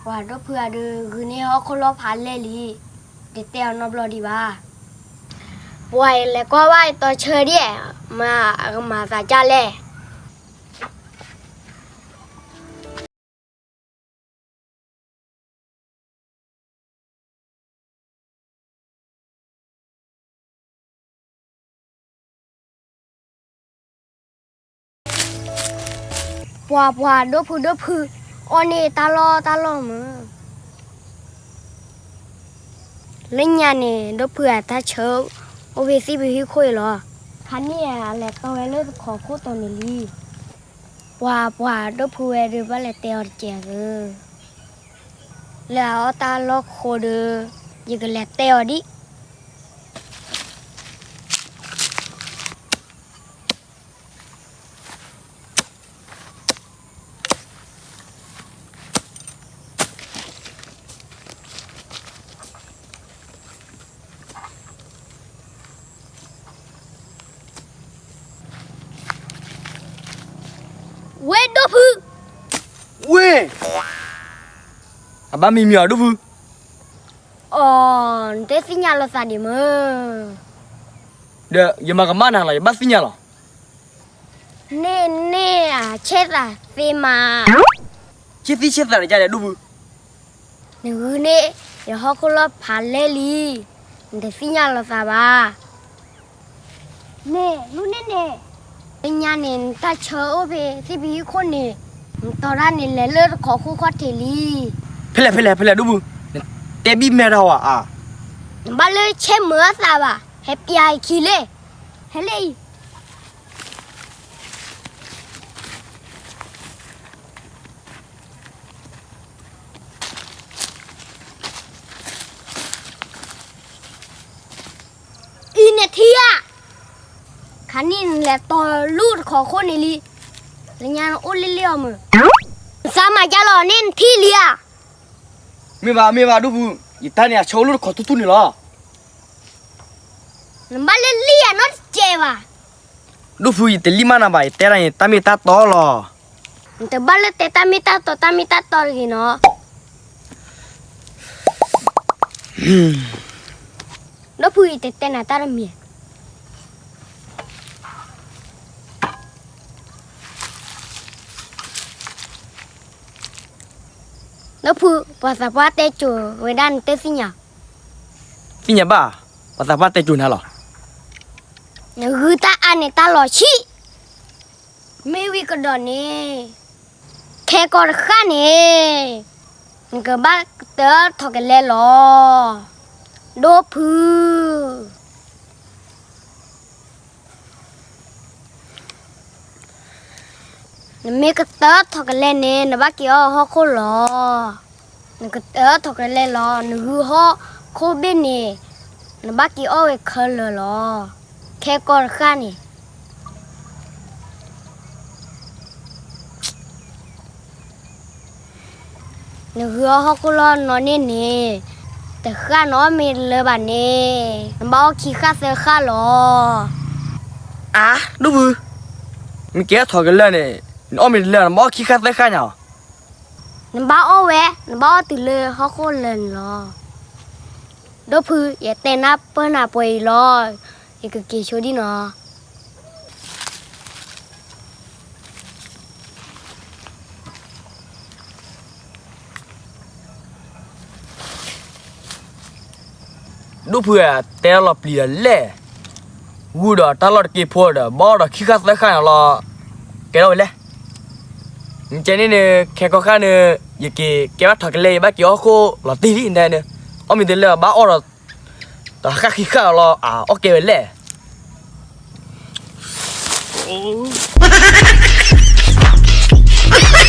ပှၤဒိၣ်ဖုဧၢဒုး ဂုာ်န့ၢ်ဟီၣ်ခိၣ်လီၢ်ဖးလဲၢ်လံ, တတဲအီၤနီတဘျီဒံးဘၣ်. ပှၤအံၤလဲၤကွၢ်ဘၣ်အတီၤဆၢဒံး, မ့ၢ်အကမၤသးဒ်လဲၣ်. ပှၤပှၤဒိၣ်ဖုဒိၣ်ဖု, အီၣ်န့ၢ်တၢ်လီၢ်တၢ်လီၢ်မုၢ်. လၢညါန့ၣ် ဒိၣ်ဖုအတၢ်ဆၢ အိၣ်ဖဲသံၣ်ဖံဟံၣ်ခိၣ်အံၤလီၤ. ခါန့ၣ်အလဲၤတီဝဲလၢတခိးခိၣ်တီန့ၣ်လံ. ပှၤပှၤဒိၣ်ဖုဝဲဒုး ဘၣ်လဲၤတဲအီၤတကဲးဧၢ. လၢအအီၣ်တၢ်လီၢ်ဃိဒီး ယကလဲၤတဲအီၤဒံး. ဝ့ၢ်ဒိၣ်ဖု, ဝ့ၢ်, အဘၣ်မံမံၤအီၤဒိၣ်ဖု. အိ, နတသ့ၣ်ညါလိာ်သးဒံးမုၢ်. ဒီးယမၤကမၣ်နၤလီၤ, ယဘၣ်သ့ၣ်ညါလီၤ. န့ၣ်န့ၣ်အဆဲးသးသ့မး. ဆ့သံဆ့သးန့ၣ်ဒ်လဲၣ်ဒိၣ်ဖု. နဂုာ်န့ၢ်ယဟီၣ်ခိၣ်လီၢ်ဖးလဲၢ်လံ, နတသ့ၣ်ညါလိာ်သးဘၣ်. န့ၣ် လူန့ၣ်န့ၣ်, လၢညါန့ၣ် နတၢ်ဆၢအိၣ်ဖဲသံၣ်ဖံဟံၣ်ခိၣ်န့ၣ်, နတီတၢ်န့ၣ်လဲၤလၢတခိးခိၣ်ခီၣ်ထံးလံ. ဖဲလဲၣ်ဖဲလဲၣ်ဖဲလဲၣ်ဒိၣ်ဖု, နတဲဘံၣ်မဲာ်တၢ်ဝဲဧါ. နဘၣ်လၢဆဲးမုာ်အသးဘၣ်, ဟဲပျးအခံလ့ၣ်, ဟဲလ့ၣ်အံၤ. အံၤနထံဧါ, ခါန့ၣ်နလဲၤတီလၢတခိးခိၣ်န့ၣ်လံ, လၢညါနအိၣ်လ့လ့အီၤမုၢ်. နသးမၤကၢလီၤန့ၣ်နထံလံဧါ. မ့ၢ်ဘၣ်မ့ၢ်ဘၣ်ဒိၣ်ဖု, ယတၢ်န့ၣ်အဆၢအိၣ်လၢတခိးထူထူန့ၣ်လီၤ. နဘၣ်လၢလံၣ်ယၤနီတစဲးဘၣ်. ဒိၣ်ဖု ယတလံၣ်မးနၤဘၣ်, ယတဲဒၣ်န့ၣ် တၢ်မ့ၢ်တၢ်တီလီၤ. နတဘၣ်လၢတဲတၢ်မ့ၢ်တၢ်တီ တၢ်မ့ၢ်တၢ်တီတဂ့ၤနီၤ. ဒိၣ်ဖု ယတတဲနၤတၢ်တမံၤ. ဒိၣ်ဖု ပှၤသးပှၢ်တဲစိၤဝဲဒၣ်နတသ့ၣ်ညါ. သ့ၣ်ညါဘၣ်, ပှၤသးပှၢ်တဲစိၤနၤလီၤ. နဂုၢ်တၢ်အါန့ၣ်တၢ်လီၤဆံး, မ့ၢ်ဝံၤကဒီးန့ၣ်, ခဲကီတဃၣ်န့ၣ်, နကဘၣ်ကတၢၢ်ထီၣ်ကလဲလီၤ. ဒိၣ်ဖု နမ့ၢ်ကတၢၢ်ထီၣ်ကလဲန့ၣ် နဘၣ်က့ၤအီၣ်ဟီၣ်ခိၣ်လီၤ. နကတၢၢ်ထီၣ်ကလဲလီၤ, နဂုၢ်ဟီၣ်ခိၣ်ဘ့ၣ်န့ၣ်, နဘၣ်က့ၤအီၣ်ဝဲခဲလၢာ်လီၤ. ခဲကီတဃၣ်န့ၣ် နဂုၢ်အီၣ်ဟီၣ်ခိၣ်လီၤနီၢ်န့ၣ်န့ၣ်, တဃၣ်နအီၣ်မ့ၢ်တလၢဘၣ်န့ၣ်, နဘၣ်အီၣ်ခံဃၣ်သၢဃၣ်လီၤ. အါ, ဒိၣ်ဖု, မ့ၢ်ကဲထီၣ်ကလဲန့ၣ်, နအီၣ်မ့ၢ်တလၢ နဘၣ်အီၣ်ခံဃၣ်သၢဃၣ်ညါ. နဘၣ်အီၣ်ဝဲ, နဘၣ်အီၣ်တုၤလၢဟီၣ်ခိၣ်လၢာ်န့ၣ်လီၤ. ဒိၣ်ဖု ယတဲနၢ်ပၢၢ်နၤပှဲၤအံၤလီၤ. ယကက့ၤဆိဒံးနီၤ. ဒိၣ်ဖုဧၢ, တဲလီၤပျံၤဒီးလဲၣ်, ဂုၢ်ဒီးတၢ်လီၢ်တက့ၤဖိဒီး ဘၣ်အီၣ်ဒီးခံဃၣ်သၢဃၣ်န့ၣ်လီၤ. ကဲထီၣ်ဝဲလဲၣ်. မ့ၢ်ကဲန့ၣ်န့ၣ် ခဲကီဃၣ်န့ၣ်, ယက့ၤကဲဘၣ်ထီၣ်ကလဲ ယဘၣ်က့ၤအီၣ်ဟီၣ်ခိၣ်လီၤတံၢ်လံန့ၣ်, အီၣ်မ့ၢ်တလၢဘၣ်အီၣ်ဒီး တဃၣ်ခံဃၣ်လီၤ. အါ, အီၣ်ကဲဝဲလဲၣ်.